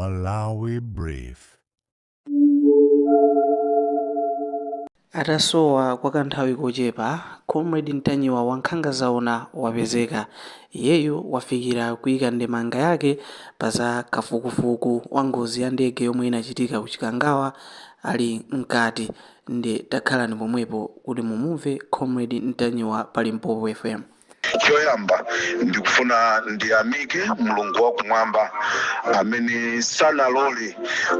Malawi Brief. Atasowa kwa kanthawi kochepa, Comrade Ntanyiwa wa Nkhanga Zaona wapezeka. Iyeyu wafikira kuika ndemanga yake pa za kafukufuku wa ngozi ya ndege yomwe inachitika ku Chikangawa ali mkati. Nde takhalani pomwepo kuti mumumve Comrade Ntanyiwa pa Limpopo FM. Choyamba ndikufuna ndiyamike Mulungu wakumwamba amene sanalole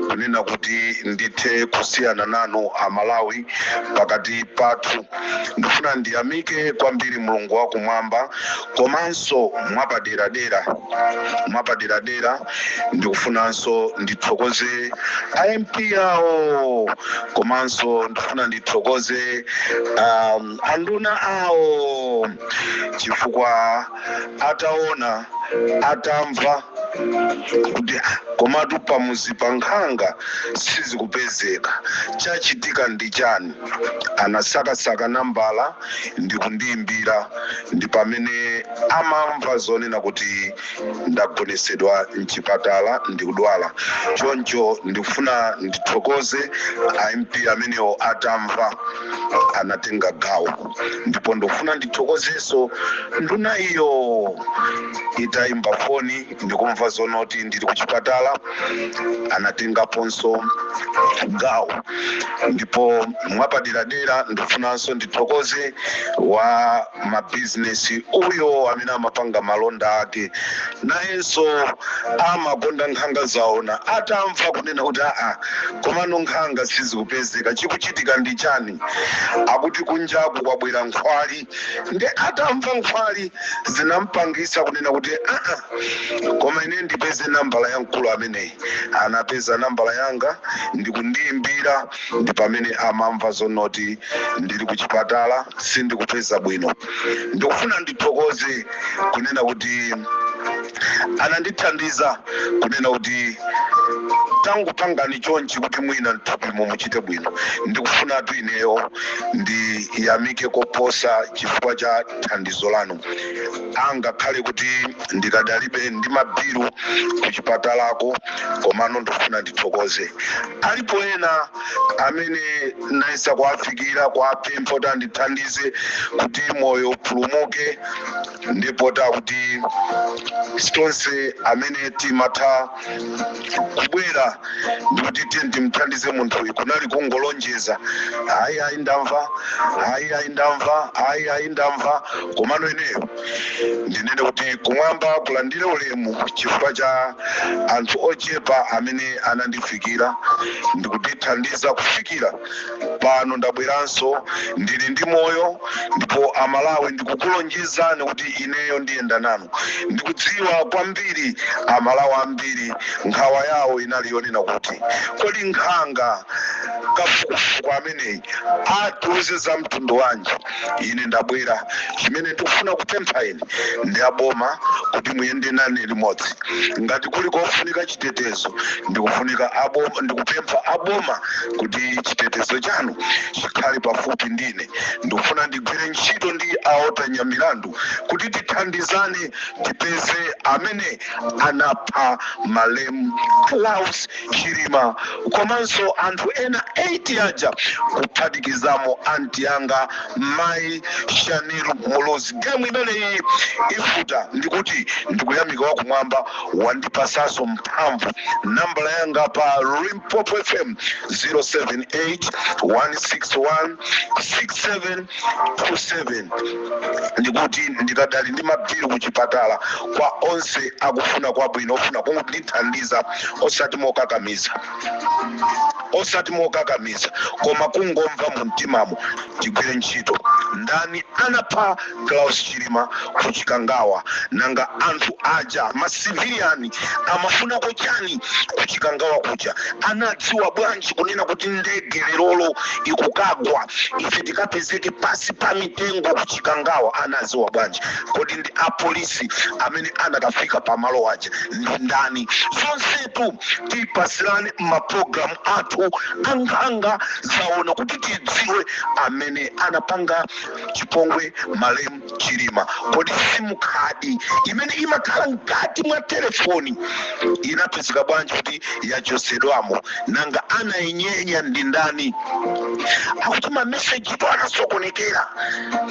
kunena kuti ndithe kusiyana nanu Amalawi pakati pathu. Ndikufuna ndiyamike kwambiri Mulungu wakumwamba, komanso mwapaderadera ndikufunanso ndithokoze a MP awo, komanso ndikufuna ndithokoze anduna awo, chifukwa ataona, atamva kuti komatu pamuzi pa nkhanga sizikupezeka, chachitika ndi chani, anasakasaka nambala ndikundiyimbira, ndi pamene amamva zonena kuti ndagonesedwa mchipatala, ndikudwala. Choncho ndikufuna ndithokoze a MP amenewo, atamva anatenga gawo. Ndipo ndikufuna ndithokozenso nduna iyo, itayimba foni ndikumva zonoti ndili kuchipatala, anatengaponso gawo. Ndipo mwapaderadera ndikufunanso ndithokoze wa mabizinesi uyo amene amapanga malonda ake, nayenso amakonda Nkhanga Zaona. Atamva kunena kuti aa, komano nkhanga sizikupezeka, chikuchitika ndi chani, akuti kunjaku kwabwera nkhwali, ndi atamva nkhwali zinampangisa kunena kuti aa, koma ine ndipeze nambala ya mkulu ameneyi. Anapeza nambala yanga ndikundiyimbira, ndi pamene amamva zonoti ndili kuchipatala, sindikupeza bwino. Ndikufuna ndithokoze kunena kuti anandithandiza kunena kuti tangopangani chonchi kuti mwina mthupimo muchite bwino. Ndikufunatu ineyo ndiyamike koposa chifukwa cha thandizo lanu. Angakhale kuti ndikadalibe ndi mabilu kuchipatalako, komano ndikufuna ndithokoze. Alipo ena amene nayesa kuwafikira, kuwapempha kuti andithandize kuti moyo upulumuke, ndipo takuti tonse amene timatha kubwera ndikuti tiye timthandize munthuyu, kunali kungolonjeza, "Hayi, hayi, ndamva, hayi, hayi, ndamva, hayi, hayi, ndamva." Komano ineyo ndinene kuti kumwamba kulandire ulemu chifukwa cha anthu ochepa amene anandifikira ndikutithandiza kufikira pano. Ndabweranso, ndili ndi moyo. Ndipo Amalawi, ndikukulonjezani kuti ineyo ndiyenda nanu. Ndikudziwa kwambiri Amalawi ambiri nkhawa yawo inali yonena kuti kodi nkhanga kafukufuku ameneyi atiuze za mtundu wanji? Ine ndabwera. Chimene ndikufuna kupempha ine ndi aboma kuti muyende nane limodzi. Ngati kuli kofunika chitetezo, ndikufunika aboma, ndikupempha aboma kuti chitetezo chanu chikhale pafupi ndine. Ndikufuna ndigwire ntchito ndi aotanya milandu kuti tithandizane, tipeze amene anapha malemu Klaus Chilima komanso anthu ena 8 aja, kuphatikizamo anti anga Mayi Shanil Muluzi. Gemu imeneyi ifuta. Ndikuti ndikuyamika wakumwamba wandipasaso mphamvu. Nambala yanga pa Limpopo FM 078 161 6727. Ndikuti ndikadali ndi mabilu kuchipatala. Kwa onse akufuna kwabwino, ofuna kundithandiza, osati mokakamiza, osati mokakamiza, koma kungomva mu mtimamo, tigwire ntchito. Ndani anapha Klaus Chilima ku Chikangawa? Nanga anthu aja, masiviliani, amafunako chani ku Chikangawa kuja? Anadziwa bwanji kunena kuti ndege lerolo ikukagwa, ife tikapezeke pasi pa mitengo ku Chikangawa? Anadziwa bwanji? Kodi ndi apolisi amene anakafika pamalo aja ndi ndani? Zonsetu tipasirane mapulogalamu athu Ankhanga Zaona kuti tidziwe amene anapanga. Chipongwe malemu Chilima. Kodi SIM card imene imakhala mkati mwa telefoni inapezeka bwanji kuti yachosedwamo? Nanga anayinyenya ndi ndani? Akuti mameseji to anasokonekera.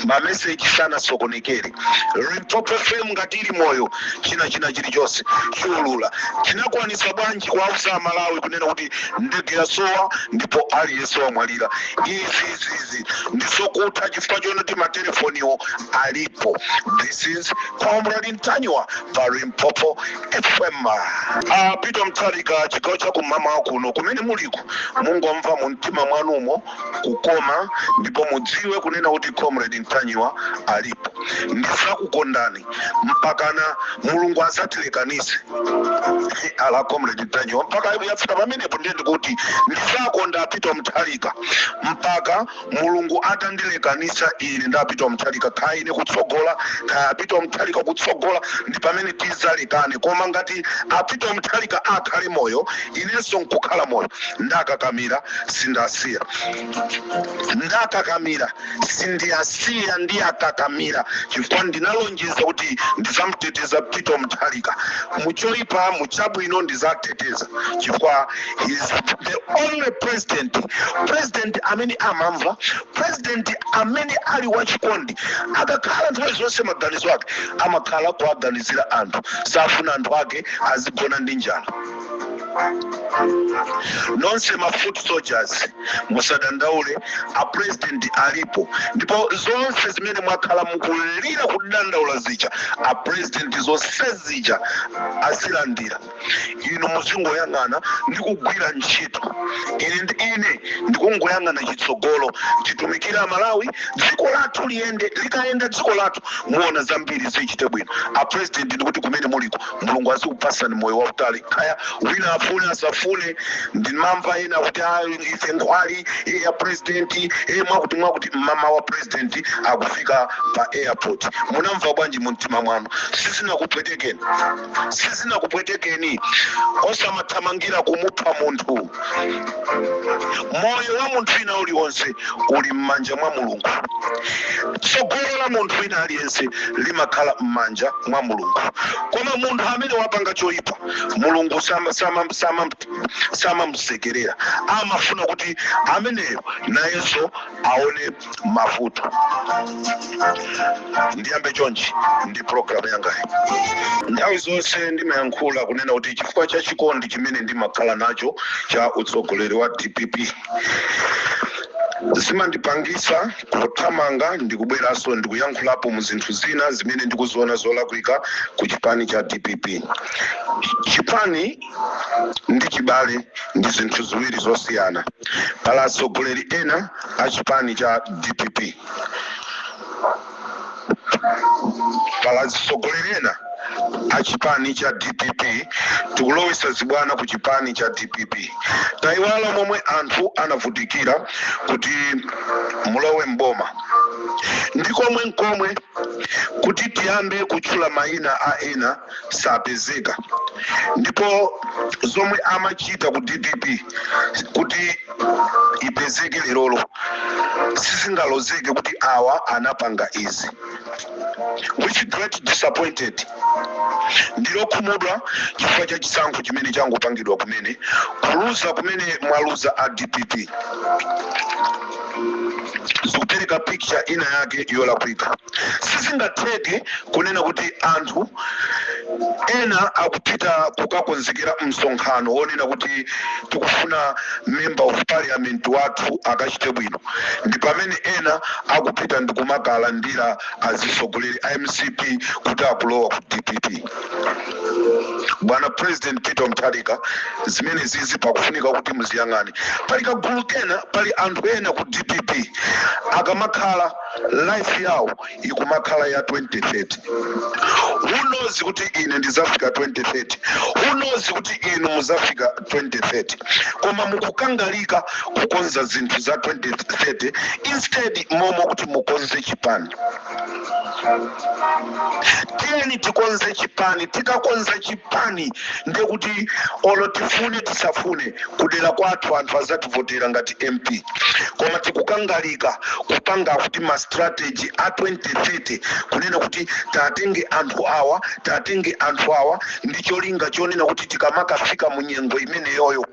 Mameseji sanasokonekere. Limpopo FM ngati ili moyo, china chilichonse chiulula. Tinakwanisa bwanji kuwauza Amalawi kunena kuti ndege yasowa ndipo aliyense wamwalira? Izi ndizokutha chifukwa chonoti matelefoniwo alipo. This is Comrade Ntanyiwa pa Limpopo FM. Peter Mutharika, chigawo chakummawa kuno kumene muliko, mungomva mu mtima mwanumo kukoma ndipo mudziwe kunena kuti Comrade Ntanyiwa alipo. Ndizakukondani mpakana Mulungu azatilekanise. Ala Comrade Ntanyiwa mpaka yafika pamenepo. Ndiye ndikuti ndizakonda Peter Mutharika mpaka Mulungu atandilekanisa ine ndi Peter Mutharika. Kaya ine kutsogola, kaya Peter Mutharika kutsogola, ndi pamene tizalekane. Koma ngati a Peter Mutharika akhale moyo, inenso nkukhala moyo, ndakakamira, sindasiya. Ndakakamira, sindiyasiya. Ndiyakakamira chifukwa ndinalonjeza kuti ndizamteteza Peter Mutharika muchoipa, muchabwino, ndizateteza chifukwa he is the only president amene amamva, president amene ali wachikondi. Akakhala nthawi zonse maganizo ake amakhala kuaganizira anthu, safuna anthu ake azigona ndi njala. Nonse ma foot soldiers, musadandaule, a president alipo ndipo zonse zimene mwakhala mukulira, kudandaula zija, a president zonse zija azilandira. Inu muzingoyang'ana ndi kugwira ntchito. Ine ndikungoyang'ana chitsogolo, titumikire Amalawi, dziko lathu liyende. Likayenda dziko lathu, muona zambiri zichite bwino. A president, ndikuti kumene muliko, Mulungu azikupasani moyo wautali. Kaya wina afune asafune, ndimamva ena kuti, "Ah, ife nkhwali ya president, mwakuti mwakuti." Mama wa president akufika pa airport, munamva bwanji mu mtima mwanu? Sizinakupwetekeni? Sizinakupwetekeni? Osamathamangira kumupha munthu. Moyo wa munthu wina uliwonse uli m'manja mwa Mulungu. Tsogolo la munthu wina aliyense limakhala m'manja mwa Mulungu. Koma munthu amene wapanga choyipa, Mulungu samamusekerera, amafuna kuti ameneyo nayenso aone mavuto. Ndiyambe chonchi ndi programu yangayi. Nthawi zonse ndimayankhula kunena kuti chifukwa cha chikondi chimene ndimakhala nacho cha utsogoleri wa DPP, zimandipangisa kuthamanga ndikubweranso ndikuyankhulapo mu zinthu zina zimene ndikuziona zolakwika ku chipani cha DPP. Chipani ndi chibale ndi zinthu ziwiri zosiyana. Pala atsogoleri ena a chipani cha DPP, pala atsogoleri ena a chipani cha DPP, tikulowesa zibwana ku chipani cha DPP. Tayiwala momwe anthu anavutikira kuti mulowe mboma, ndi komwe nkomwe kuti tiyambe kutchula mayina a ena sapezeka. Ndipo zomwe amachita ku DPP kuti ipezeke lerolo, sizingalozeke kuti awa anapanga izi, which great disappointed. Ndilokhumudwa chifukwa cha chisankho chimene changopangidwa kumene, kuluza kumene mwaluza a DPP, zikupereka picture ina yake yolakwika. Sizingatheke kunena kuti anthu ena akupita kukakonzekera msonkhano wonena kuti tikufuna member of parliament wathu akachite bwino, ndi pamene ena akupita ndikumakalandira azisogoleri a MCP kuti akulowa ku DPP. Bwana President Peter Mutharika, zimene zizi pakufunika kuti muziyang'ane. Pali kagulu kena, pali anthu ena ku DPP, akamakhala life yawo ikumakhala ya 2030. Who knows kuti ine ndizafika 2030? Who knows kuti inu muzafika 2030? Koma mukukangalika kukonza zinthu za 2030 instead momwe kuti mukonze chipani. Tiyeni tikonze chipani. Tikakonza chipani Chipani ndekuti olo tifune tisafune, kudera kwathu anthu azativotera ngati MP. Koma tikukangalika kupanga kuti ma strategy a 2030, kunena kuti tatenge anthu awa, tatenge anthu awa, ndi cholinga chonena kuti tikamakafika mu nyengo imeneyoyo,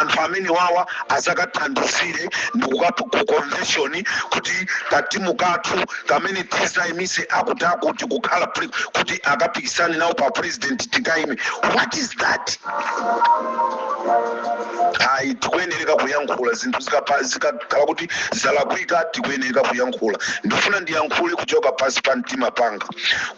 anthu amene wawa azakathandizire ndikukapa ku convention, kuti katimu kathu kamene tizayimise akuti akuti kukhala kuti akapikisane nawo pa president, tikaime. What is that? Ayi, tikuyenereka kuyankhula zinthu zikakhala kuti zalakwika, tikuyenereka kuyankhula. Ndifuna ndiyankhule kuchoka pasi pa mtima panga.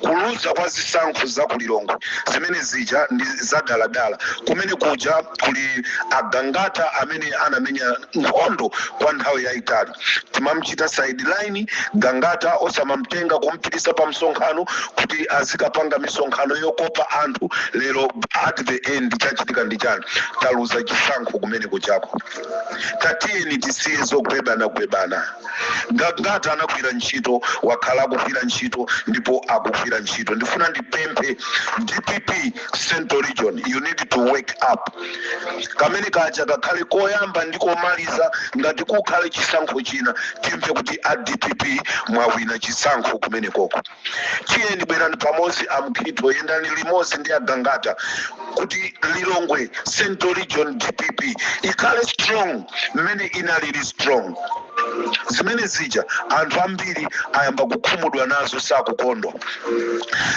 Kuluza kwa zisankho za kuLilongwe zimene zija ndi zadaladala. Kumene kuja kuli Agangata amene anamenya nkhondo kwa nthawi yayitali. Timamchita sideline Gangata, osamamtenga kumpitisa pa msonkhano kuti azikapanga misonkhano yokopa anthu. Lero at the end chachitika ndi chani? Taluza chisankho kumene kuchako. Tatiyeni tisiye zogwebana gwebana. Gangata anagwira ntchito, wakhala akugwira ntchito ndipo akugwira ntchito. Ndifuna ndipemphe DPP Central Region, you need to wake up. Kamene kaja kakhale koyamba ndi komaliza. Ngati kukhale chisankho china, timve kuti a DPP mwawina chisankho kumene koko. Tiyeni, bwerani pamodzi, amkhito, yendani limodzi ndi Agangata kuti Lilongwe Central Region DPP ikhale strong mmene inalili strong. Zimene zija anthu ambiri ayamba kukhumudwa nazo, sakukondwa.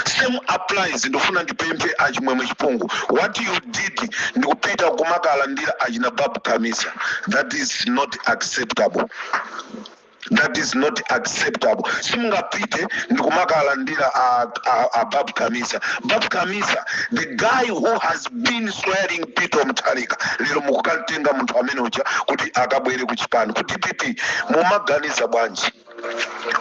Same applies. Ndifuna ndipemphe Achimwemwe Chipungu, what you did ndikupita kumakalandira achina Babu Kamisa, that is not acceptable, that is not acceptable. Simungapite ndikumakalandira a Babu Kamisa. Babu Kamisa, the guy who has been swearing Peter Mutharika, lero mukukatenga munthu amene uja kuti akabwere kuchipani ku DPP. Mumaganiza bwanji?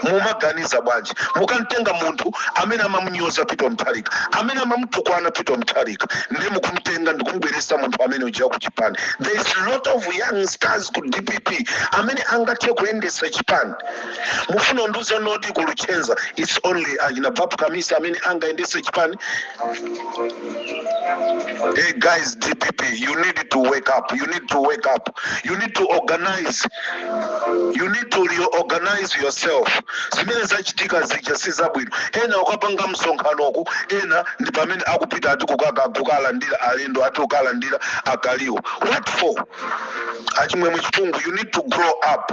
Mumaganiza bwanji? Mukamtenga munthu amene amamunyoza Peter Mutharika, amene amamutukwana Peter Mutharika, ndi mukumtenga ndikumubweresa munthu amene uja kuchipani. There is a lot of young stars ku DPP amene angathe kuyendesa chipani. Mufuna ndiuze noti ku Luchenza it's only achina Babu Kamisa amene angayendese chipani? Hey guys, DPP, you need to wake up, you need to wake up, you need to organize, you need to reorganize yourself. Zimene zachitika zija si zabwino. Ena ukapanga msonkhanoku, ena ndi pamene akupita ati kukalandira alendo, ati kukalandira akaliwo. What for? Achimwemwe Chipungu, you need to grow up.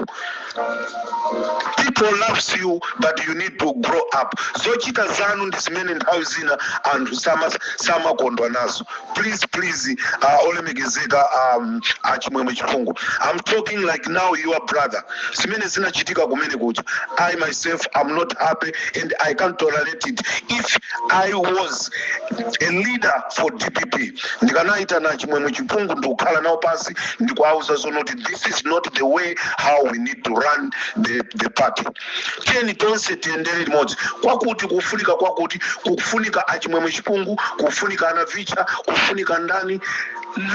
People loves you, but you need to grow up. Zochita zanu ndi zimene nthawi zina anthu samakondwa nazo. Please, please, olemekezeka Achimwemwe Chipungu, I'm talking like now your brother. Zimene zinachitika kumene kuja, I myself am not happy and I can't tolerate it. If I was a leader for DPP, ndikanaita Chimwemwe Chipungu ndikukhala nawo pansi ndikuauza zonoti this is not the way how we need to run the party. Tiyeni tonse tiyendere limodzi. Kwakuti kufunika, kwakuti kufunika Achimwemwe Chipungu, kufunika Anavicha, kufunika ndani,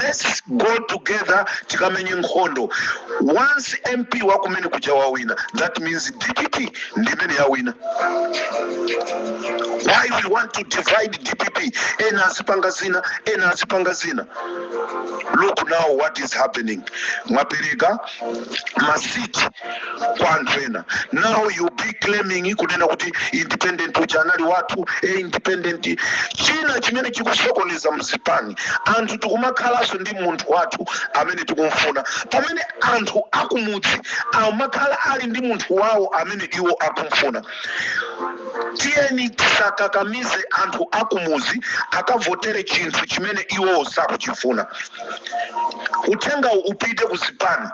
let's go together tikamenye nkhondo. Once MP wakumene kuja wawina, that means DPP ndimene yawina. Why we want to divide DPP? Ena azipanga zina, ena azipanga zina. Look now what is happening. Mwapereka masiti kwa anthu ena. Now you be claiming kunena kuti independent uja anali wathu. E, independent china chimene chikusokoneza mzipani, anthu tikumakhalanso ndi munthu wathu amene tikumfuna, pamene anthu akumudzi amakhala ali ndi munthu wawo amene iwo akumfuna. Tiyeni tisakakamize anthu akumuzi akavotere chinthu chimene iwowo sakuchifuna. Uthenga upite kuzipani.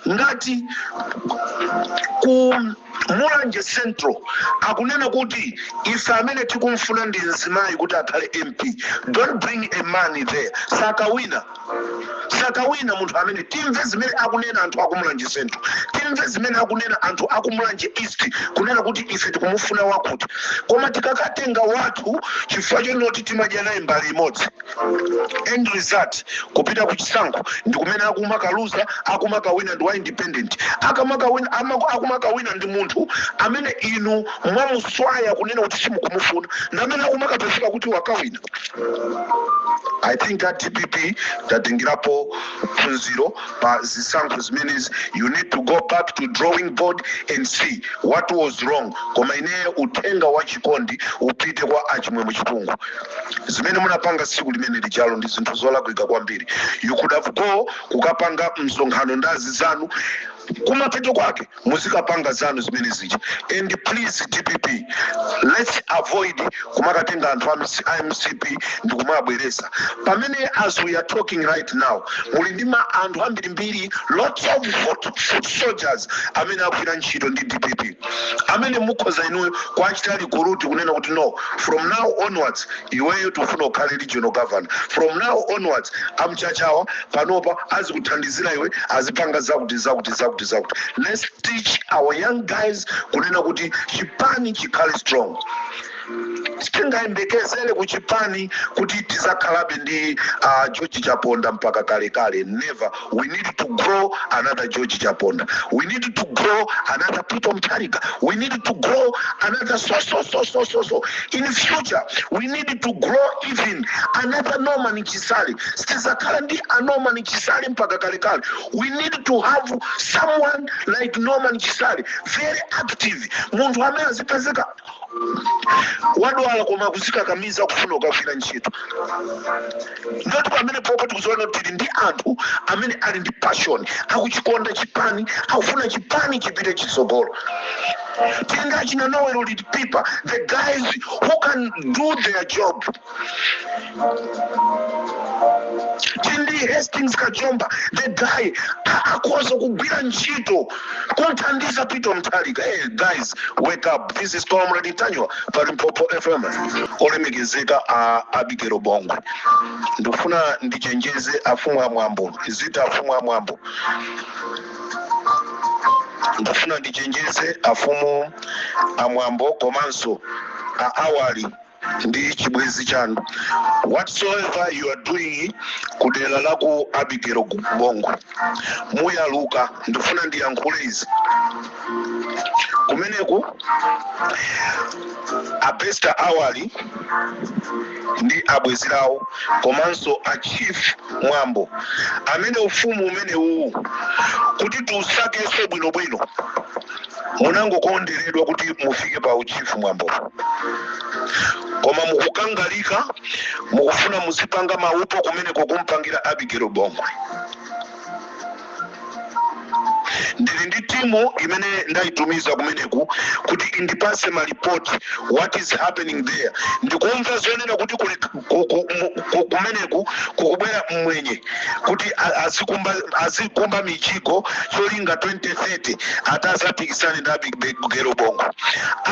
Ngati ku Mulanje Central akunena kuti ife amene tikumfuna ndi mzimayi kuti akhale MP, don't bring a man there. Sakawina, sakawina munthu amene. Timve zimene akunena anthu akumulanje Central, timve zimene akunena anthu akumulanje. Timve zimene akunena anthu akuMulanje East, kunena kuti ife tikumufuna wakuti, koma tikakatenga wathu chifukwa chonoti timadya naye mbali imodzi, end result kupita ku chisankho ndi kumene akumakaluza, akumakawina ndi wa independent, akamakawina, akumakawina ndi munthu amene inu mwamuswaya kunena kuti simukumufuna, ndi amene akumakapezeka kuti wakawina. I think at DPP tatengerapo phunziro pa zisankho zimenezi. You need to go back to drawing board and see what was wrong. Koma ineyo uthenga wa chikondi upite kwa aChimwemwe Chipungu. Zimene munapanga tsiku limene lijalo ndi zinthu zolakwika kwambiri. You could have go kukapanga msonkhano ndazi zanu, kumapeto kwake muzikapanga zanu zimene zija. And please, DPP, let's avoid kumakatenga anthu a MCP ndi kumabweresa pamene, as we are talking right now, muli ndi ma anthu ambirimbiri, lots of foot soldiers amene akugwira ntchito ndi DPP, amene mukhoza inuyo kwachita recruit kunena kuti, "No, from now onwards iweyo tifuna ukhale regional governor. From now onwards amchachawa panopa azikuthandizira iwe, azipanga zakuti, zakuti, zakuti, zakuti." Let's teach our young guys kunena kuti chipani chikhale strong. Sitingayembekezere ku chipani kuti tizakhalabe ndi George Chaponda mpaka kalekale. Never. We need to grow another George Chaponda. We need to grow another Peter Mutharika. We need to grow another so so so so so so. In future we need to grow even another Norman Chisale. Sitizakhala ndi a Norman Chisale mpaka kalekale. We need to have someone like Norman Chisale, very active, munthu amene azipezeka wadwala koma kuzikakamiza kufuna kukagwira ntchito. Ngati pamene popo tikuziona kuti tili ndi anthu amene ali ndi passion, akuchikonda chipani, akufuna chipani chipite chitsogolo. Tili ndi achina Noel Lipipa, the guys who can do their job. Tili ndi Hastings Kachomba, the guy akhoza kugwira ntchito kunthandiza Peter Mutharika. Hey guys, wake up. This is Comrade Ntanyiwa pa Limpopo FM. Olemekezeka a Abigail Bongwe, ndikufuna ndichenjeze afumu amwambo, zita afumu amwambo. Ndikufuna ndichenjeze afumu amwambo komanso a Awali ndi chibwenzi chanu. Whatsoever you are doing kudera la ku Abigail Bongwe, muyaluka. Ndifuna ndiyankhule izi kumeneku. Apesta Awali ndi abwenzi lawo komanso a Chief Mwambo, amene ufumu umene uwu kuti tiusakenso bwinobwino, munangokonderedwa kuti mufike pa uchifu Mwambo, koma mukukangalika, mukufuna muzipanga maupo kumeneko kumpangira Abigail Bongwe. Ndili ndi timu imene ndayitumiza kumeneku kuti indipase malipoti what is happening there. Ndikumva zonena kuti kumeneku kukubwera mmwenye kuti azikumba mijigo, cholinga 2030 atazapikisane ndi Abigail Bongwe.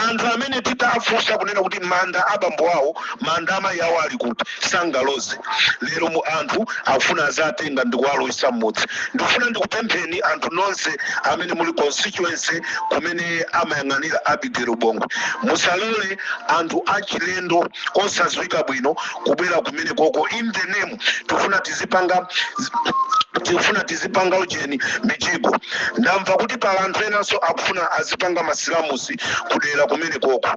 Anthu amene titafunsa kunena kuti manda abambo awo, manda amayi awo ali kuti, sangaloze. Lero mu anthu akufuna azatenga ndikuwalowesa mmudzi. Ndikufuna ndikupempheni anthu nonse amene muli constituency kumene amayang'anira Abigail Bongwe, musalole anthu achilendo osadziwika bwino kubwera kumene koko in the name tifuna tizipanga ujeni, mijigo. Ndamva kuti pala anthu enanso akufuna azipanga masilamusi kudera kumene koko.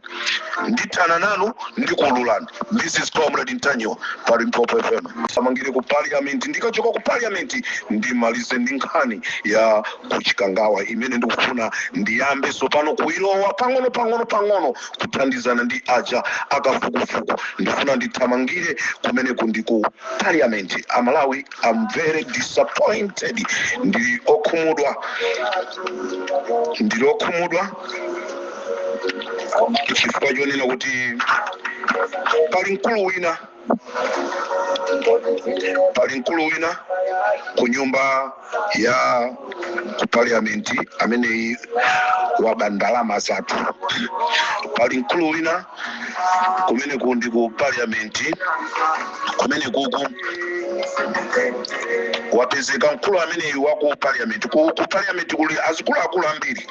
Ndithana nanu, ndikululani. This is Comrade Ntanyiwa pa Limpopo FM. Amangire ku parliament. Ndikachoka ku parliament ndimalize ndi nkhani ya kuChikangawa imene ndikufuna ndiyambe sopano kuilowa pang'ono pang'ono pang'ono, kuthandizana ndi aja akafukufuku. Ndifuna ndithamangire kumeneku ndi ku parliament. Amalawi, I'm very disappointed. Ndili okhumudwa, ndili okhumudwa chifukwa chonena kuti pali mkulu wina ku nyumba ya ku parliament ameneyi waba ndalama zathu. Pali mkulu wina kumene kundi ku parliament kumene kuku. Wapezeka mkulu ameneyu wa ku parliament. Ku parliament kuli azikuluakulu ambiri.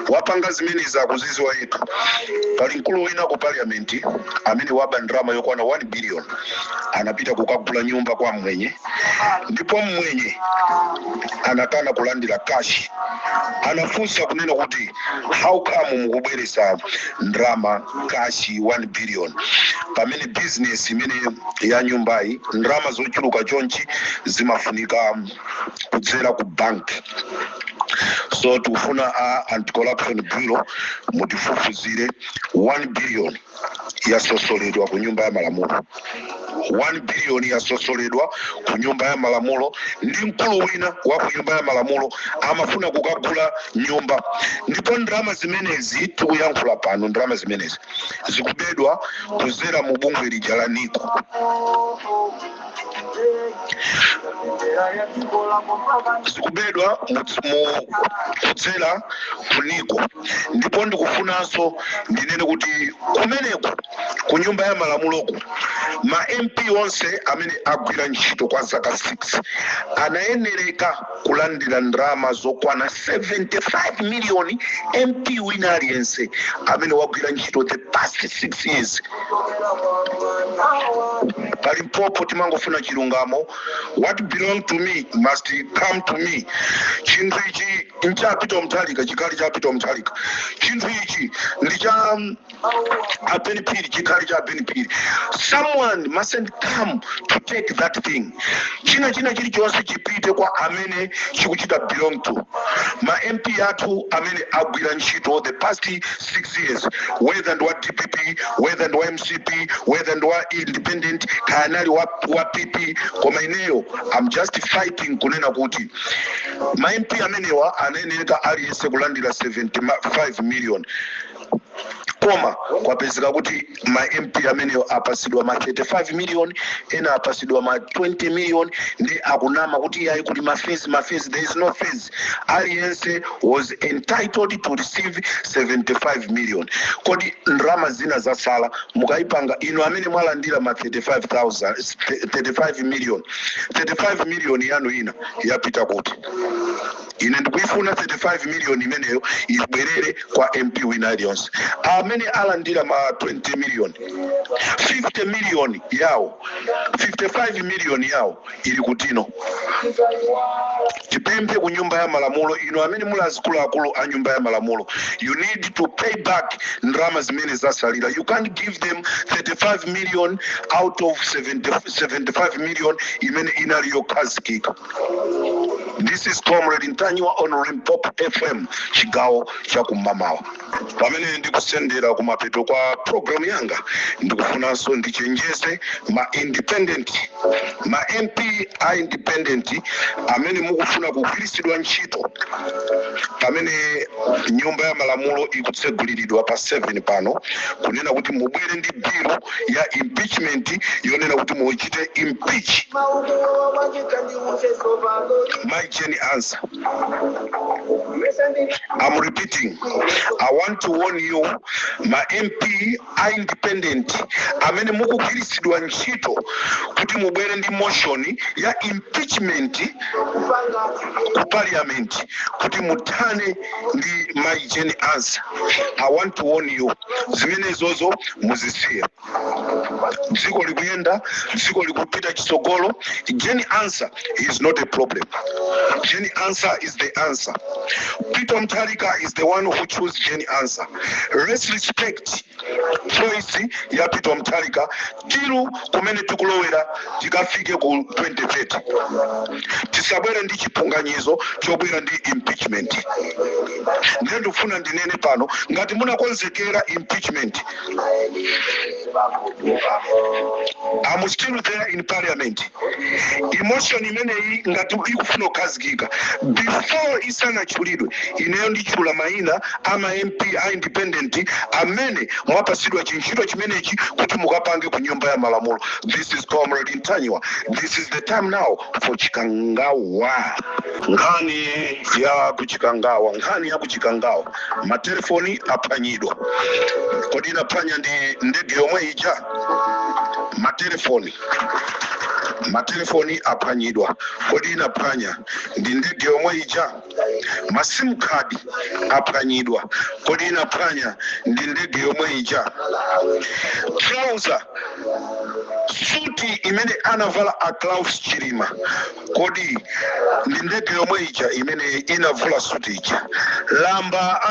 Wapanga zimenezi akuziziwa yekha. Pali mkulu wina ku parliament amene waba ndalama yokwana 1 billion, anapita kukagula nyumba kwa mwenye, ndipo mwenye anakana kulandira cash. Anafunsa kunena kuti, "How come mukubweresa ndalama cash 1 billion pamene business imene ya nyumbayi, ndalama zochuluka chonchi zimafunika kudzera ku bank?" So tikufuna a Anti-Corruption Bureau mutifufuzire. 1 billion yasosoledwa ku Nyumba ya Malamulo, 1 billion yasosoledwa ku Nyumba ya Malamulo ndi mkulu wina wa ku Nyumba ya Malamulo. Amafuna kukagula nyumba, ndipo ndalama zimenezi tikuyankhula pano, ndalama zimenezi zikubedwa kuzera mu bungwe lija la NICO, zikubedwa kudzera ku NICO. Ndipo ndikufunanso ndinene kuti kumeneku ku Nyumba ya Malamuloku, ma MP onse amene agwira ntchito kwa zaka 6 anayenereka kulandira ndalama zokwana 75 miliyoni, MP wina aliyense amene wagwira ntchito the past 6 years. Pa Limpopo timangofuna chilungamo. What belong to me must come to me. Chinthu ichi ncha Peter Mutharika, chikhali cha Peter Mutharika. Chinthu ichi ndi cha a Ben Phiri, chikhali cha Ben Phiri. Someone mustn't come to take that thing. China chilichonse chipite kwa amene chikuchita belong to. Ma MP athu amene agwira ntchito the past 6 years, whether ndi wa DPP, whether ndi wa MCP, whether ndi wa independent, kaya anali wa PP, koma ineyo I'm just fighting kunena kuti ma MP amenewa anayenera aliyense kulandira 75 million, koma kwapezeka kuti ma MP amenewo apasidwa ma 35 million, ena apasidwa ma 20 million, ndi akunama kuti yayi, kuti ma fees, ma fees. There is no fees. Aliyense was entitled to receive 75 million. Kodi ndalama zina zasala mukayipanga inu amene mwalandira ma 35,000, 35 million, 35 million yanu ina yapita kuti? Ine ndikuifuna 35 million imeneyo ibwerere kwa MP wina aliyonse. Amene alandira ma 20 million, 50 million yawo, 55 million yawo ili kutino? Tipemphe ku Nyumba ya Malamulo, inu amene muli azikuluakulu a Nyumba ya Malamulo, you need to pay back ndalama zimene zasalira. You can't give them 35 million out of 70, 75 million imene inali yokhazikika. This is Comrade Ntanyiwa on Limpopo FM, chigawo cha kumamawa. Pamene ndikusendera kumapeto kwa program yanga, ndikufunanso ndichenjeze ma independent, ma MP a independent amene mukufuna kugwiritsidwa ntchito pamene Nyumba ya Malamulo ikutseguliridwa pa 7 pano, kunena kuti mubwere ndi bill ya impeachment, yonena kuti muchite impeach Mai Jane Ansah. I'm repeating, I want to warn you, ma MP a independent amene mukugwiritsidwa ntchito kuti mubwere ndi motion ya impeachment ku parliament kuti muthane ndi Mai Jane Ansah, I want to warn you, zimenezozo muzisiye. Dziko likuyenda, dziko likupita chitsogolo. Jane Ansah is not a problem. Jane Ansah is the answer. Peter Mutharika is the one who chose Jane Ansah. Let's respect choice ya Peter Mutharika till kumene tikulowera, tikafike ku 2030. Tisabwere ndi chipunganyizo chobwera ndi impeachment. Ndiye ndikufuna ndinene pano, ngati munakonzekera impeachment, I'm still there in parliament. Motion imeneyi ngati ikufuna kukhazikika, before isanatchulidwe, ineyo nditchula mayina ama MP a independent amene mwapasidwa chintchito chimenechi kuti mukapange ku Nyumba ya Malamulo. This is Comrade Ntanyiwa. This is the time now for Chikangawa, nkhani ya kuchikangawa, nkhani ya kuchikangawa. Matelefoni aphwanyidwa. Kodi inaphwanya ndi ndege yomwe ija? Matelefoni Matelefoni aphwanyidwa, kodi inaphwanya ndi ndege yomwe ija? Ma SIM card aphwanyidwa, kodi inaphwanya ndi ndege yomwe ija? Trouser, suti imene anavala a Klaus Chilima, kodi ndi ndege yomwe ija imene inavula suti ija? Lamba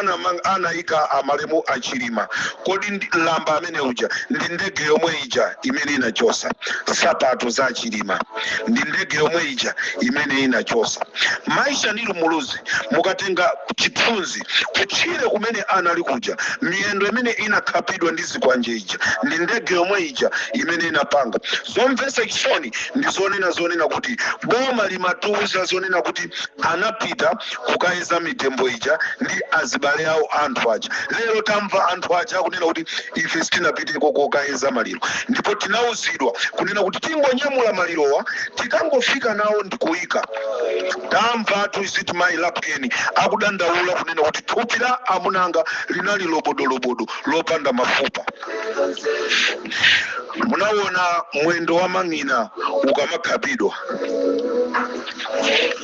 anayika amalemu a Chilima, kodi lamba amene uja ndi ndege yomwe ija imene inachosa? Sapato za Chilima, ndi ndege yomwe ija imene inachosa? Maisha ndi Muluzi, mukatenga chithunzi kutchire kumene anali kuja, miyendo imene inakhapidwa ndi zikwanje ija, ndi ndege yomwe ija imene inapanga? Zomvetsa chisoni ndi zonena kuti boma limatiuza zonena kuti anapita kukayeza mitembo ija ndi azibale awo anthu aja. Lero tamva anthu aja akunena kuti ife sitinapiteko kokayeza maliro, ndipo tinauzidwa kunena kuti tingonyamula malirowa, tikangofika nawo ndikuyika. Tamva tuziti mayi Lapkeni akudandaula kunena kuti thupi la amunanga linali lobodolobodo, lopanda mafupa. Munawona mwendo wa mang'ina ukamakhapidwa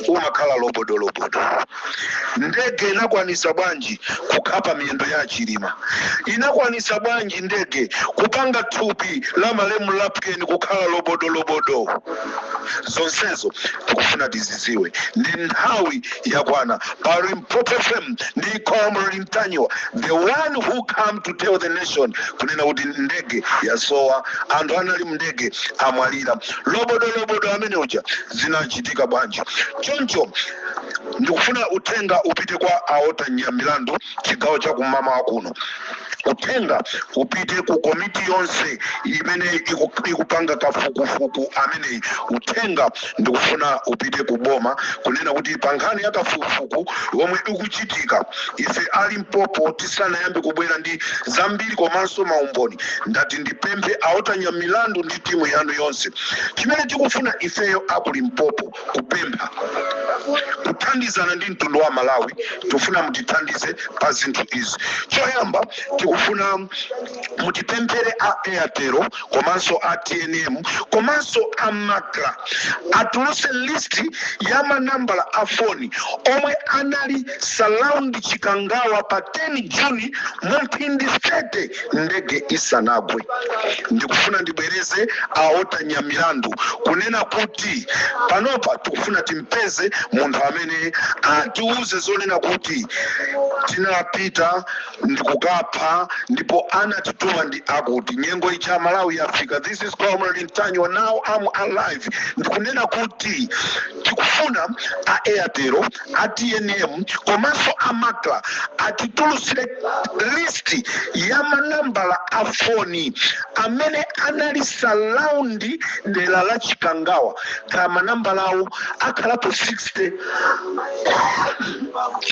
umakhala lobodolobodo. Ndege inakwanisa bwanji kukhapa miyendo ya Chilima? Inakwanisa bwanji ndege kupanga thupi la malemu Lapkeni kukhala lobodolobodo? Zonsezo tikufuna tiziziwe, ndi nthawi yakwana pa Limpopo FM ndi Comrade Ntanyiwa, the one who come to tell the nation kunena kuti ndege yasowa, anthu anali mndege amwalira lobodolobodo amene uja. Zinachitika bwanji? Choncho ndikufuna uthenga upite kwa aota Nyamilandu, chigawo cha kumamawa kuno. Uthenga upite ku komiti yonse imene ikupanga kafukufuku ameneyi. Uthenga ndikufuna upite ku boma kunena kuti pa nkhani ya kafukufuku yomwe ikuchitika, ife ali Limpopo tisanayambe kubwera ndi zambiri komanso maumboni, ndati ndipemphe aotanya milandu ndi timu yanu yonse. Chimene tikufuna ifeyo aku Limpopo kupempha kuthandizana ndi mtundu wa Malawi, tikufuna mutithandize pa zinthu izi. Choyamba, tikufuna mutipemphere a Airtel komanso a TNM komanso a MACRA atuluse list ya manambala a foni omwe anali surround Chikangawa pa 10 Juni mu mphindi 30 ndege isanagwe. Ndikufuna ndibwereze, aotanya milandu, kunena kuti panopa tikufuna timpeze munthu amene atiuze zonena kuti tinapita ndikukapha ndipo anatituma ndi akuti nyengo icha Malawi yafika. This is Comrade Ntanyiwa, now I'm alive. Ndikunena kuti tikufuna a Airtel, a TNM komanso a MACRA atitulusire list ya manambala a foni amene anali surround dera la Chikangawa. Kaya manambala awo akhalapo 60,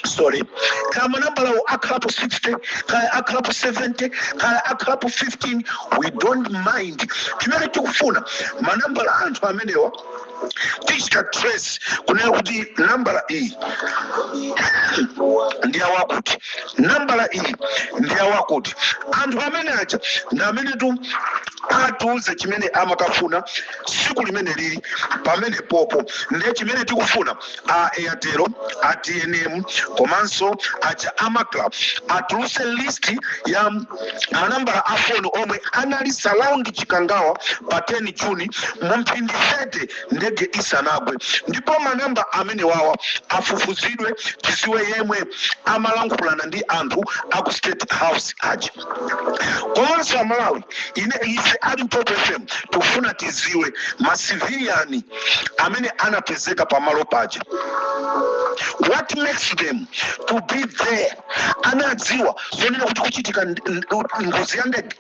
sorry, kaya manambala awo akhalapo 60, kaya akhalapo 70, kaya akhalapo 15, we don't mind. Chimene tikufuna, manambala anthu amenewa tichita trace kunena kuti nambala iyi ndi awakuti, nambala iyi ndi awakuti. Anthu amene aja ndi amene tu atiuze chimene amakafuna siku limene lili pamene popo. Ndiye chimene tikufuna, a Airtel, a TNM komanso aja a MACRA atuluse list ya manambala a foni omwe anali surround Chikangawa pa 10 Juni mu mphindi 30 ndege isanagwe, ndipo manamba amene wawa afufuzidwe, tiziwe yemwe amalankhulana ndi anthu aku State House aja. Komanso Amalawi, ine ife ali Limpopo FM tikufuna tiziwe ma civilian amene anapezeka pamalo paja. What makes them to be there? Anadziwa zonena kuti kuchitika ngozi ya ndege?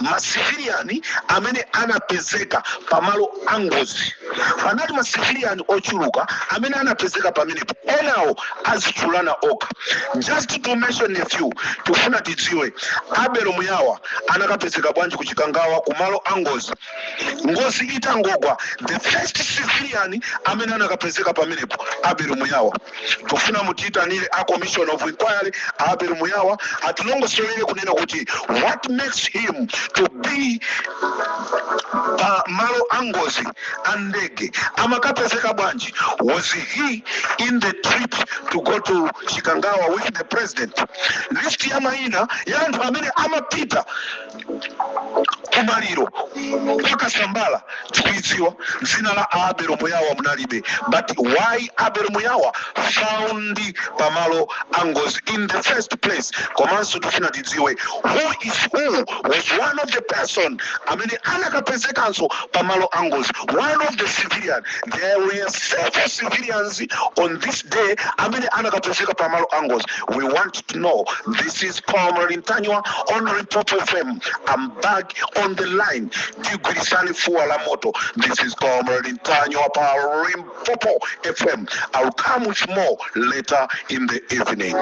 Ma civilian amene anapezeka pamalo a ngozi, panali ma civilian ochuluka amene anapezeka pamenepo, enawo azitchulana okha. Just to mention a few, tifuna tidziwe Abelo Muyawa anakapezeka bwanji kuchikangawa kumalo a ngozi, ngozi itangogwa? The first civilian amene anakapezeka pamenepo, Abelo Muyawa. Tifuna mutiyitanire a commission of inquiry Abelo Muyawa atilongosolere kunena kuti what makes him to be Pa malo angozi a ndege amakapezeka bwanji? Was he in the trip to go to Chikangawa with the president? List ya mayina ya anthu amene amapita kumaliro kwakasambala tikuidziwa. Dzina la Abel Muyawa munalibe, but why Abel Muyawa found pamalo angozi in the first place? Komanso tifuna tidziwe who is who was one of the person amene anakapezekanso pamalo angozi, one of the civilian. There were several civilians on this day amene anakapezeka pamalo angozi. We want to know. This is Comrade Ntanyiwa on Limpopo FM. I'm back on the line. Tigwirisane fuwa la moto. This is Comrade Ntanyiwa pa Limpopo FM. I'll come with more later in the evening.